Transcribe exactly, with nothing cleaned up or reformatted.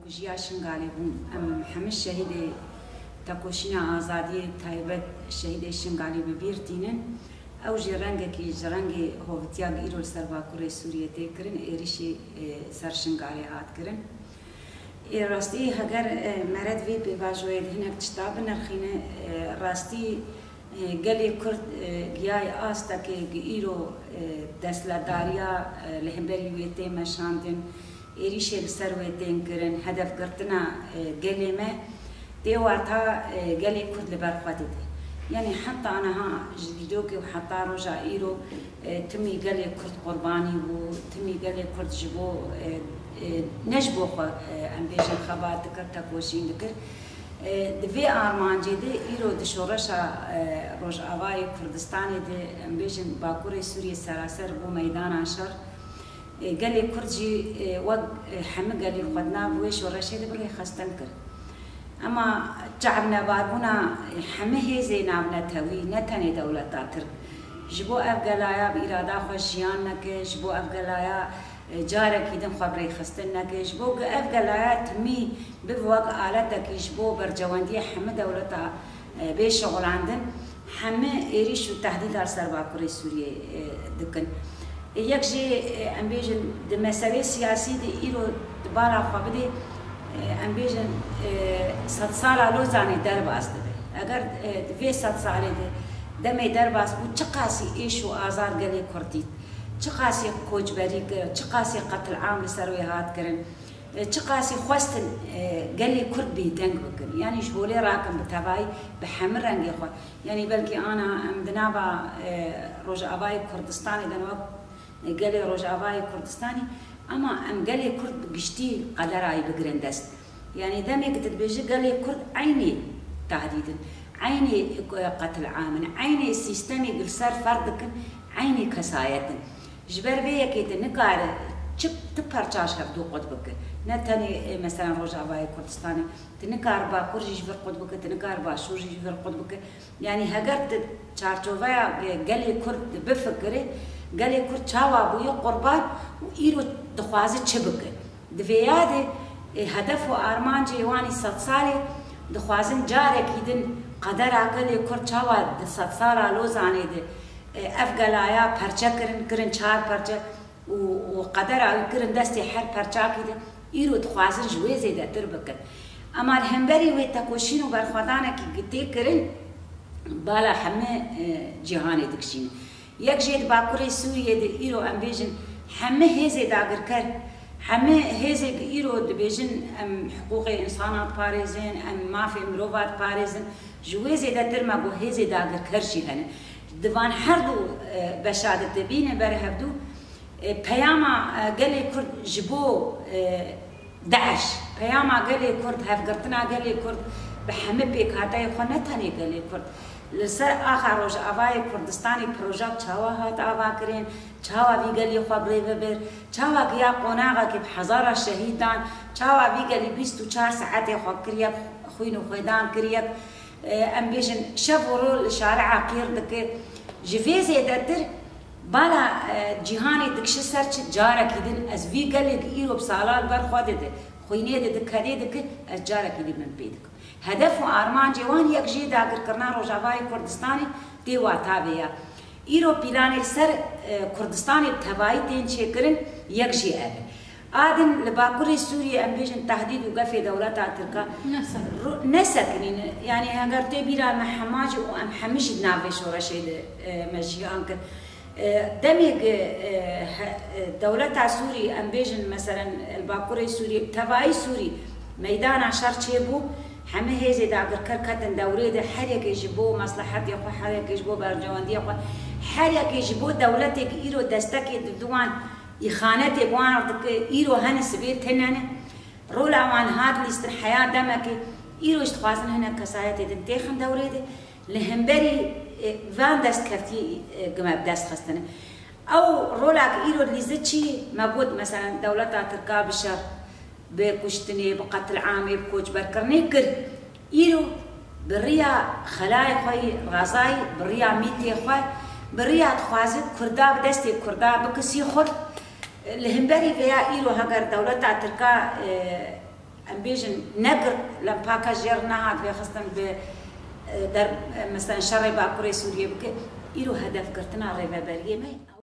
Kujiya Şingalê bûn. Em hemî şehîdê tekoşîna azadiyê, taybet şehîdê Şingalê bi bîr tînin. Ew jî rengekî ji rengê hovitiya ku îro li ser Bakurê Sûriyê tê kirin, êrîşî, e, ser Şingalê hat kirin. Ê rastî, heger, e, me re di vê pêvajoyê de hinek tişta binirxîne, e, rastî, e, gelê Kurd, e, giyayê astekê ku îro, e, desthilatdariya, e, li hemberî wê tê meşandin, êrîşê li ser wê tên kirin, hedefgirtina, e, gelê me tê wata, e, gelê Kurd li ber xwe dide. Yanî heta niha ji dîrokê û heta roja îro, e, timî gelê Kurd qurbanî bû, timî gelê Kurd ji bo, e, e, ne ji bo xwe, e, em bêjin xebat dikir, tekoşîn dikir. E, di vê armancê de îro di şoreşa, e, Rojavayê Kurdistanê de, em bêjin Bakurê Sûriyê seraser bû meydana şer. E, gelê Kurd jî, e, wek, e, hemî gelê xwe di nav wê şoreşê de bi rêxistin kir. Ema çavnebarbûna, e, hemî hêzê navnetewî, ne tenê dewleta Tirk, ji bo ev gelaya bi îrada xwe jiyan neke, ji bo ev gelaya, e, carekî din xwe bi rêxistin neke, ji bo ku ev gelaya timî bibe wek aletekî ji bo berjewendiyê hemî dewleta, e, bê şixulandin. Hemî êrîş û tehdîda li ser Bakurê Sûriyê, e, dikin. E, yek jî, e, em bêjin, di meselê siyasî de îro di bala xwe bidê, e, em bêjin, e, sedsala Lozanê derbas dibe. Eger, e, di vê sedsalê de demê derbas bû, çiqasî êş û azar gelê Kurd dît, çiqasî koçberî kir, çiqasî qetil am li ser wê hat kirin, e, çiqasî xwestin, e, gelê Kurd bêdeng bikin, yanî ji holê rakin bi tevayî bi hemî rengê xwe. Yanî belkî ana em di nava, e, Rojavayê Kurdistanê de ne wek, e, gelê Rojavayê Kurdistanê, ema em gelê Kurd bi giştî qedera wî bigirin dest. Yanî demê ku tu dibêjî gelê Kurd eynî tehdîd in, eynî, e, qetil am in, eynî sîstemê li ser ferq dikin, eynî kesayet in. Ji ber vê yekê tu nikare çi, tu perça ji hevdû qut bike. Ne tenê, e, mesela Rojavayê Kurdistanê. Tu nikare Bakur jî ji vir qut bike, tu nikare Başûr jî ji vir qut bike. Yanî heger tu çarçoveya, e, gelê Kurd bifikirî, gelê Kurd çawa bûye qurban û îro dixwaze çi bike? Di vêya de, e, hedef û armancê wan î sedsalê dixwazin carekî din qedera gelê Kurd çawa di sedsala Lozanê de, e, ev gelaya perçe kirin, kirin çar perçe û, û qedera wî kirin destê her perçakî de, îro dixwazin ji wê zêdetir bikin. Ema li hemberî wê tekoşîn û berxwedanekî tê kirin, bala hemî, e, cîhanê dikişîne. Yek jê di Bakurê Sûriyê de îro em bêjin hemî hêzê dagirker, hemî hêzê ku îro dibêjin em hiqûqê însanan diparêzin, em mafê mirova diparêzin, ji wê zêdetir me got hêzê dagirker jî hene. Di van her du, e, beşa de tê bîne ber hevdû, e, peyama, e, gelê Kurd ji bo, e, DAIŞ, peyama gelê Kurd, hevgirtina gelê Kurd bi hemî pêkhateyê xwe, ne tenê gelê Kurd, li ser axa Rojavayê Kurdistanê projek çawa hat avakirin, çawa vî gelî xwe bi rê bibir, çawa giya qonaxekî bi hezara şehîd dan, çawa vî gelî bîst û çar saetê xwe kiriye, xwîn û xwêdan kiriye, e, em bêjin şev û roj li şari'a qîr dike. Ji vê zêdetir bala, e, cîhanê dikişi ser çi, carekî din ez vî gelê ku îro bi sala li ber xwe dide, xwînê dide, kedê dike, ez carekî din min pê dikim. Hedef û armancê wan yek jê dagirkirina Rojavayê Kurdistanê tê wata vê ya. Îro pîlanê li ser, e, Kurdistanê bi tevayî tên çêkirin, yek jê ev e. A din li Bakurê Sûriyê em bêjin tehdîd û gefê dewleta Tirka nesekinîne. Yanî heger tê bîra me hema jî û em hemî jî di nav vê şoreşê de, e, me jiyan kir. E, demê ku, e, he, e, dewleta Sûrî, em bêjin, meselen, li Bakurê Sûrî, tevayî Sûrî meydana şer çêbû, hemî hêzê dagirker ketin dewrê de, her yekê ji bo meslehetê xwe, her yekê ji bo berjewendiyê xwe, her yekê ji bo dewletê ku îro destekê di wan îxanetê bi wan re dike, îro hene sibê tune ne. Rola wan hat lîstin heya demekê, îro jî dixwazin hinek kesayetê din têxin dewrê de. Li hemberî, e, van destkeftiyê, e, ku me bi dest xistine. Ew rola ku îro dilîze çi? Me got, meselen, dewleta Tirka bi şer, bi kuştinê, bi qetil amê, bi koçberkirinê kir. Îro bi riya xelayê xwe yî razayî, bi riya mîtê xwe, bi riya dixwaze Kurda bi destê Kurda bike sîxur. Li hemberî vêya îro heger dewleta Tirka, e, Em bêjin, negirt, lempaka jêr nehat vêxistin bi, e, der, e, mesela şerê Bakurê Sûriyê bike, îro hedef girtina rêveberiyê me.